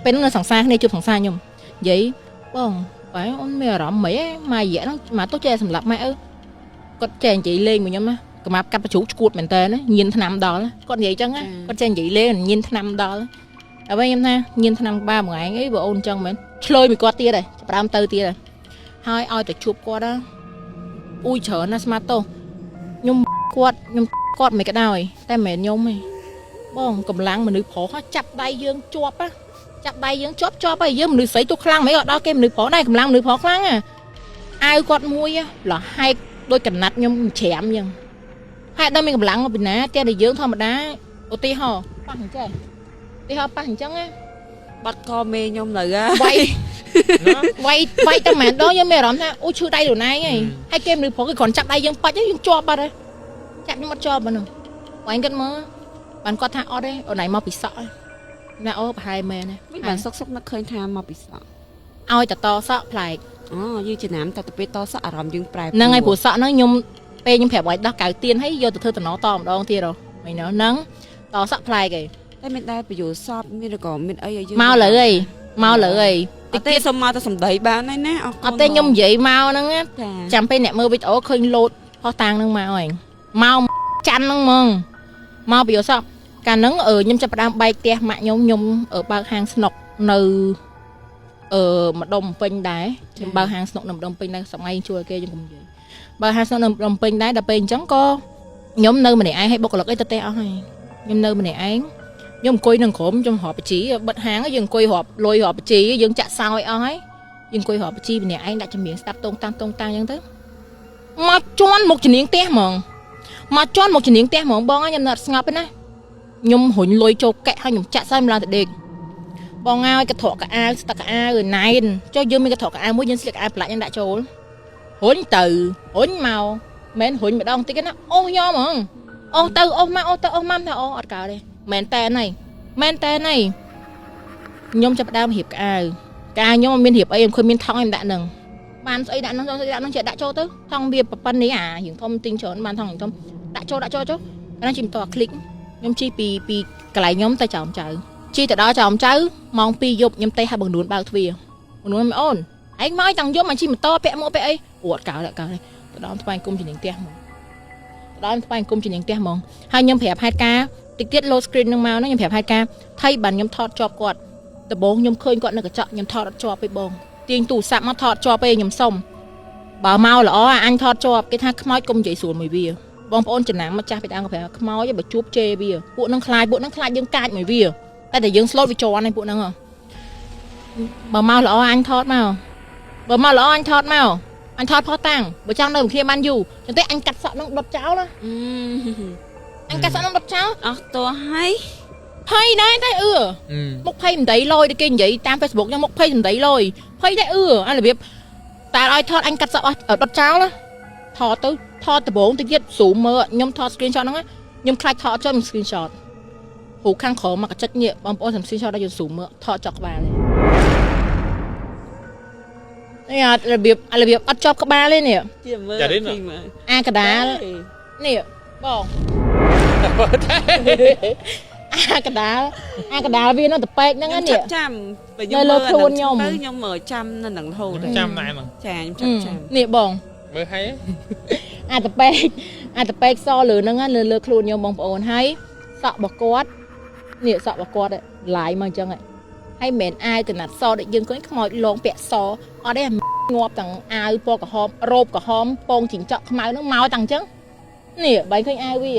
ពេលហ្នឹងនៅសង្សារគ្នាជួបសង្សារខ្ញុំនិយាយបងបែអូនមានអារម្មណ៍មិនហីមួយរយៈហ្នឹងមកទោះចេះសម្លាប់ម៉ែឪគាត់ចេះនិយាយលេងមួយខ្ញុំណាកម្រាប់កាត់បញ្ជ្រូកឈួតមែនតើណាញៀនថ្នាំដល់គាត់និយាយចឹងណាគាត់ចេះនិយាយលេងញៀនថ្នាំដល់ហើយវិញខ្ញុំថាញៀនថ្នាំក្បាលមួយឯងអីបើអូនចឹងមែនឆ្លើយមួយគាត់ទៀតហើយចាប់ដើមទៅទៀតហើយឲ្យតែជួបគាត់ណាអ៊ូយច្រើនណាស្មាតទោសខ្ញុំគាត់ខ្ញុំគាត់មិនក៏ដោយតែមិនមែនខ្ញុំទេបងកម្លាំងមនុស្សប្រុសចាប់ដៃយើងជាប់ណាចាប់ដៃយើងជាប់ជាប់ហើយយើងមនុស្សស្រីទោះខ្លាំងមិនក៏ដល់គេមនុស្សប្រុសដែរកម្លាំងមនុស្សប្រុសខ្លាំងណាអាវគាត់មួយលហែកដូចកណាត់ខ្ញុំច្រាមចឹងហើយដល់មានកម្លាំងមកពីណាតែតែយើងធម្មតាឧទាហរណ៍ប៉ះអញ្ចេះឧទាហរណ៍ប៉ះអញ្ចឹងណា បាត់កមេខ្ញុំនៅហ่า វាយវាយវាយតែម្ដងយើងមានអារម្មណ៍ថាអូឈឺដៃខ្លួនឯងហើយហើយគេមនុស្សប្រុសគេគ្រាន់ចាប់ដៃយើងប៉ាច់យើងជាប់បាត់ហើយចាប់ខ្ញុំអត់ជាប់ហ្នឹងបាញ់គាត់មើលបានគាត់ថាអត់ទេអូនឯងមកពីសក់ណាអូប្រហែលមែនណា មិនបានសុកសុកនឹកឃើញថាមកពីសក់ ឲ្យតតសក់ប្លែក អូយើងចំណាំតែទៅពេលតសក់អារម្មណ៍យើងប្រែ ហ្នឹងហើយព្រោះសក់ហ្នឹងខ្ញុំពេលខ្ញុំប្រាប់ឲ្យដោះកៅទៀនហើយយកទៅធ្វើតំណតម្ដងទៀតហ៎មិនហ្នឹងតសក់ប្លែកឯង តែមានដែរប្រយោជន៍សពមានឬក៏មានអីឲ្យយើង មកលើអីមកលើអី តិចទៀតសុំមកទៅសំដីបានហើយណាអរគុណ អត់ទេខ្ញុំនិយាយមកហ្នឹង ចា ចាំពេលអ្នកមើលវីដេអូឃើញលោតផុសតាងហ្នឹងមកឯងមកច័ន្ទហ្នឹងហ្មងមកពីយោសពកាលហ្នឹងអឺខ្ញុំចាប់ផ្ដើមបែកផ្ទះម៉ាក់ខ្ញុំខ្ញុំបើកហាងស្នុកនៅអឺម្ដុំពេញដែរខ្ញុំបើកហាងស្នុកនៅម្ដុំពេញដែរសម័យជួយគេយើងកុំនិយាយបើកហាងស្នុកនៅម្ដុំពេញដែរដល់ពេលអញ្ចឹងក៏ខ្ញុំនៅម្នាក់ឯងឲ្យបុគ្គលិកអីទៅទេអស់ហើយខ្ញុំនៅម្នាក់ឯងខ្ញុំអង្គុយនឹងក្រុមខ្ញុំរាប់បញ្ជីបិទហាងយើងអង្គុយរាប់លុយរាប់បញ្ជីយើងចាក់សោយអស់ហើយយើងអង្គុយរាប់បញ្ជីម្នាក់ឯងដាក់ចម្រៀងស្ដាប់តងតាំងតងតាំងអញ្ចឹងទៅមកជន់មុខជំនាញផ្ទះហ្មងមកជន់មុខជំនាញផ្ទះហ្មងបងខ្ញុំនៅអត់ស្ងប់ទេណាខ្ញុំរុញលុយចូលកែហើយខ្ញុំចាក់សោយមិនឡើងទៅដេកបងហើយកត្រកកអាវស្ទឹកកអាវណែនចុះយើងមានកត្រកកអាវមួយយើងស្លៀកអាវផ្លាច់យើងដាក់ចូលរុញទៅរុញមកមិនរុញម្ដងតិចណាអូសយកហ្មងអូសទៅអូសមកអូសទៅអូសមកថាអូអត់កើតទេមែនតែនហើយមែនតែនហើយខ្ញុំចាប់ផ្ដើមរៀបកអាវកាខ្ញុំមានរៀបអីខ្ញុំឃើញមានថង់ខ្ញុំដាក់នឹងបានស្អីដាក់នឹងស្អីដាក់នឹងចេះដាក់ចូលទៅថង់វាប៉ុណ្នេះអារៀងធំទីងច្រើនបានថង់រៀងធំដាក់ចូលដាក់ចូលចូលកាលណាជិះម៉ូតូអាคลิกខ្ញុំជិះពីពីកន្លែងខ្ញុំទៅចោមចៅជិះទៅដល់ចោមចៅម៉ោង2យប់ខ្ញុំទេឲ្យបងនួនបើកទ្វារបងនួនអូនឯងមកឲ្យតាំងយប់មកជិះម៉ូតូពាក់មួកពាក់អីអត់កើតអត់កើតទៅដល់ថ្វាយគុំជំនាញផ្ទះហ្មងទៅដល់ថ្វាយគុំជំនាញផ្ទះហ្មងហើយខ្ញុំប្រាប់ហេតុការណ៍តិចទៀត load screen នឹងមកហ្នឹងខ្ញុំប្រាប់ហេតុការណ៍ថៃបានខ្ញុំថតជាប់គាត់ដំបូងខ្ញុំឃើញគាត់នៅកញ្ចក់ខ្ញុំថតអត់ជាប់ទេបងទាញទូរស័ព្ទមកថតជាប់ទេខ្ញុំសុំបើមកល្អអញថតជាប់គេថាខ្មោចកុំនិយាយស្រួលមួយវាបងប្អូនចំណាំមកចាស់ពីដើមក៏ប្រាប់ខ្មោចបើជួបជេរវាពួកនឹងខ្លាចពួកនឹងខ្លាចយើងកាចមួយវាតែតែយើង slow វាជន់ឯងពួកហ្នឹងបើមកល្អអញថតមកបើមកល្អអញថតមកអញថតផុសតាំងបើចង់នៅមួយគ្នាបានយូរចឹងទេអញកាត់សក់នឹងដុតចោលណាអញកាត់សក់នឹងដុតចោល អស់តោះហើយ ភ័យដែរតែអឺមុខភ័យមិនដីលយដូចគេនិយាយតាម Facebook ចឹងមុខភ័យមិនដីលយភ័យតែអឺអារបៀបតែឲ្យថតអញកាត់សក់អស់ដុតចោលណាថតទៅថតដំបងតិចទៀតស៊ូមមើលខ្ញុំថត screenshot ហ្នឹងខ្ញុំខ្លាចថតចុះខ្ញុំ screenshot រូបខាងក្រោមមកកញ្ចិចនេះបងប្អូនសំ screenshot ដល់យើងស៊ូមមើលថតចောက်ក្បាលនេះអត់របៀបរបៀបអត់ជាប់ក្បាលទេនេះ ជាមើល អាកដាលនេះបងអាកដាលអាកដាលវានៅតពេកហ្នឹងនេះ ចាំពេលខ្ញុំមើលទៅខ្ញុំមើលចាំនៅនឹងរហូត ចាំណែហ្នឹង ចាខ្ញុំចាំចាំ នេះបង មើលហើយ អាតពេកអាតពេកសលើហ្នឹងលើលើខ្លួនខ្ញុំបងប្អូនហើយសក់របស់គាត់នេះសក់របស់គាត់ឡាយមកអញ្ចឹងហើយមិនមែនអាវកណាត់សដូចយើងឃើញខ្មោចលងពាក់សអត់ទេងាប់ទាំងអាវពណ៌ក្រហមរ៉ូបក្រហមពងជីងចក់ខ្មៅហ្នឹងមកទាំងអញ្ចឹងនេះបើឃើញអាវវា